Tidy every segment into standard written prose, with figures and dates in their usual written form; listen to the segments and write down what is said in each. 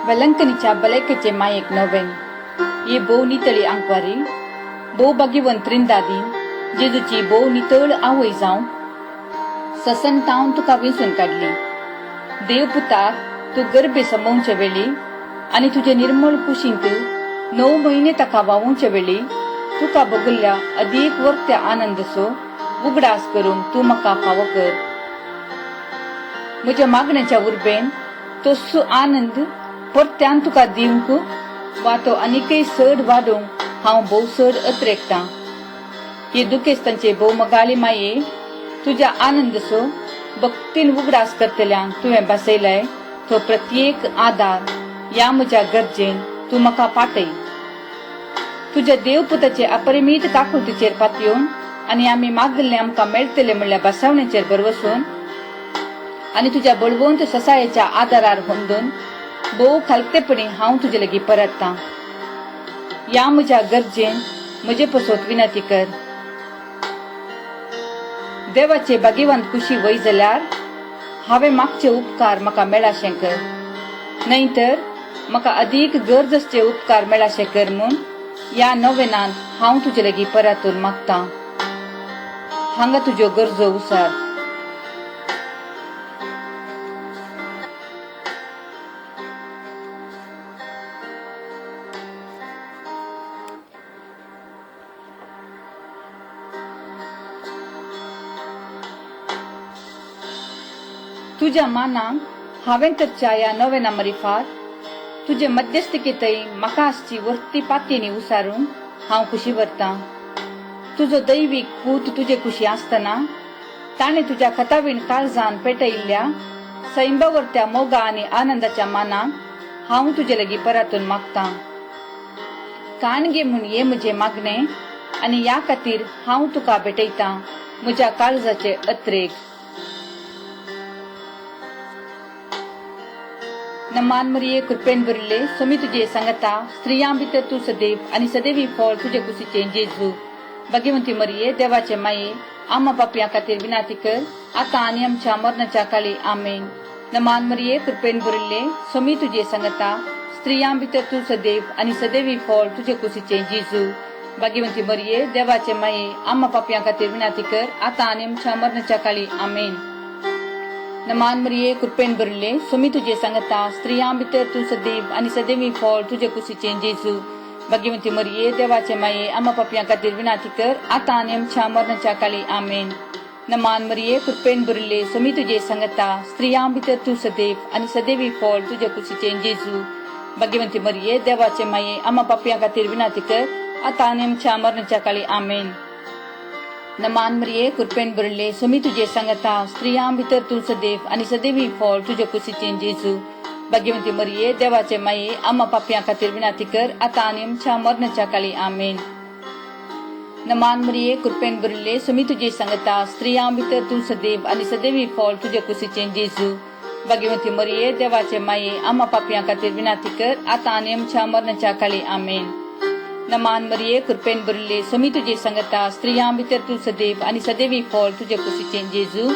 वेलंकनीच्या भलायकेचे मायेक नोवेन. ही भोव नितळी आंकवारी, भोव भाग्यवंत त्रिंदादीन, जेजूची भोव नितळ आवय जावंक ससनतावन तुका वेंचून काडली. देव पुताक तूं गर्भे समोवचे वेळी आनी तुजे निर्मळ कुशींत 9 म्हयने ताका व्हांवोवचे वेळी तुका भोगल्ल्या अदीक वर्त्या आनंदाचो उगडास करूंक तूं म्हाका फावो कर. म्हज्या मागण्याच्या उर्बेन तस्सो आनंद परत्यान तुका दिवंक वा तो आनीकय चड वाडोवंक हांव भोव चड अत्रेकतां. हे दुखेस्तांचे भोव मोगाळी माये, तुज्या आनंदाचो भक्तीन उगडास करतल्यांक तुवें भासयलाय तो प्रत्येक आदार ह्या म्हज्या गरजेन तूं म्हाका पाटय. तुज्या देवपुताचे अपरिमीत काकुळतीचेर पातयेवन आनी आमी मागिल्लें आमकां मेळटलें म्हणल्या भासावणेचेर भरवसून आनी तुज्या बळवंत ससायेच्या आदारार होंदून भोव खालतेपणी हांव तुजे लागीं परततां. ह्या म्हज्या गरजेन म्हजे पसत विनंती कर. देवाचे भाग्यवंत कुशी वय जाल्यार हांवें मागचे उपकार म्हाका मेळाशें कर, न्हय तर म्हाका अदीक गरज आसचे उपकार मेळाशें कर म्हूण ह्या नोवेनांत हांव तुजे लागीं परातून मागतां. हांगा तुज्यो गरजो उसार. तुज्या मानाक हांवें करच्या ह्या नोवेना मरिफात तुजे मध्यस्थिकेंतय म्हाका आसची वर्ती पातयेणी उसारून हांव खुशी भरतां. तुजो दैवीक पूत तुजे कुशी आसतना ताणें तुज्या खतावीण काळजान पेटयिल्ल्या सैंबावरत्या मोगा आनी आनंदाच्या मानाक हांव तुजे लागीं परातून मागतां. कान घे म्हूण हें म्हजें मागणें आनी ह्या खातीर हांव तुका भेटयतां म्हज्या काळजाचे अत्रेग. नमान मरिये, कृपेन भरिल्ले, सोमी तुजे सांगाता, स्त्रियां भितर तूं सदैव आनी सदैवी फळ तुजे कुशीचें जेजू. भाग्यवंती मरिये, देवाचे माये, आम्हा पापयां खातीर विनाती कर, आतां आनी आमच्या मरणाच्या काळी. आमेन. नमान मरिये, कृपेन भरिल्ले, सोमी तुजे सांगाता, स्त्रियां भितर तूं सदैव आनी सदैवी फळ तुजे कुशीचें जेजू. भाग्यवंती मरिये, देवाचे माये, आम्हा पापयां खातीर विनाती कर, आतां आनी आमच्या मरणाच्या काळी. आमेन. नमान मरिये, कृपेन भरिल्ले, सोमी तुजे सांगाता, स्त्रियां भितर तूं सदैव आनी सदैवी फळ तुजे कुशीचें जेजू. भाग्यवंती मरिये, देवाचे माये, आम्हा पापयां खातीर विनाती कर, आतां आनी आमच्या मरणाच्या काळी. आमेन. नमान मरिये, कृपेन भरिल्ले, सोमी तुजे सांगाता, स्त्रियां भितर तूं सदैव आनी सदैवी फळ तुजे कुशीचें जेजू. भाग्यवंती मरिये, देवाचे माये, आम्हा पापयां खातीर विनाती कर, आतां आनी आमच्या मरणाच्या काळी. आमेन. नमान मरिये, कृपेन भरिल्ले, सोमी तुजे सांगाता, स्त्रियां भितर तूं सदैव आनी सदैवी फळ तुजे कुशीचें जेजू. भाग्यवंती मरिये, देवाचे माये, आम्हा पापयां खातीर विनाती कर, आतां आनी आमच्या मरणाच्या काळी. आमेन. नमान मरिये, कृपेन भरिल्ले, सोमी तुजे सांगाता, स्त्रियां भितर तूं सदैव आनी सदैवी फळ तुजे कुशीचें जेजू. भाग्यवंती मरिये, देवाचे माये, आम्हा पापयां खातीर विनाती कर, आतां आनी आमच्या मरणाच्या काळी. आमेन. नमान मरिये, कृपेन भरिल्ले, सोमी तुजे सांगाता, स्त्रियां भितर तूं सदैव आनी सदैवी फळ तुजे कुशीचें जेजू.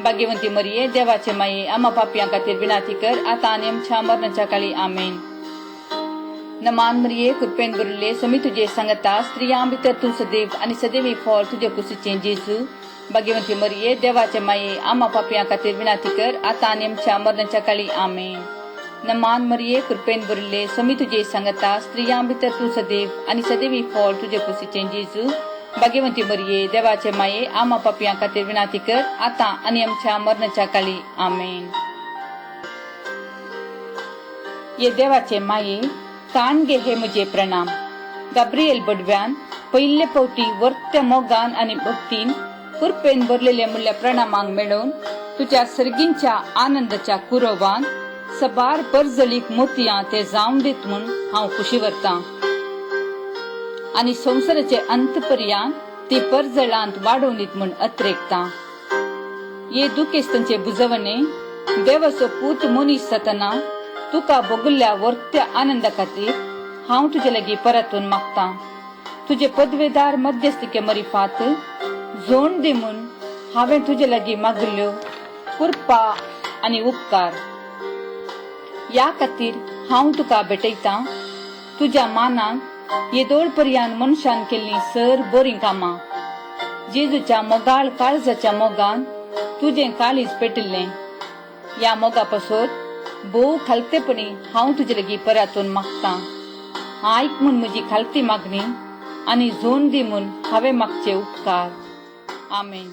भाग्यवंती मरिये, देवाचे माये, आम्हा पापयां खातीर विनाती कर, आतां आनी आमच्या मरणाच्या काळी. आमेन. नमान मरिये, कृपेन भरिल्ले, सोमी तुजे सांगाता, स्त्रियां भितर तूं सदैव आनी सदैवी फळ तुजे कुशीचें जेजू. भाग्यवंती मरिये, देवाचे माये, आम्हा पापयां खातीर विनाती कर, आतां आनी आमच्या मरणाच्या काळी. आमेन. नमान मरिये, कृपेन भरिल्ले, सोमी तुजे सांगाता, स्त्रियां भितर तूं सदैव आनी सदैवी फळ तुजे कुशीचें जेजू. भाग्यवंती मरिये, देवाचे माये, आम्हा पापयां खातीर विनाती कर, आतां आनी आमच्या मरणाच्या काळी. आमेन. ये देवाचे माये, कान घे हे म्हजे प्रणाम. गाब्रिएल बडव्यान पयले फावटी वर्त्या मोगान आनी भक्तीन कृपेन भरलेले म्हणल्या प्रणामांक मेळोवन तुज्या सर्गींच्या आनंदाच्या कुरोवान सबार परजळीक मोतयां ते जावन दीत म्हूण हांव खुशी व्हरतां आनी संवसाराचे अंत पर्यंत ती परजळांत वाडोवन दीत म्हूण अत्रेकतां. ये दुखेस्तांचे बुजवणे, देवाचो पूत मनीस जातना तुका भोगल्ल्या वर्त्या आनंदा खातीर हांव तुजे लागीं परातून मागतां. तुजे पदवेदार मध्यस्थिके मरिफात जोण दी म्हूण हांवें तुजे लागीं मागिल्ल्यो कृपा आनी उपकार. ह्या खातीर हांव तुका भेटयतां तुज्या मानाक येदोळ पर्यान मनशान केल्लीं सर बरीं कामां. जेजूच्या मोगाळ काळजाच्या मोगान तुजें काळीज पेटिल्लें. ह्या मोगा पासत भोव खालतेपणी हांव तुजे लागीं परातून मागतां. आयक म्हूण म्हजी खालती मागणी आनी झोन दी म्हूण हांवें मागचे उपकार. आमेन.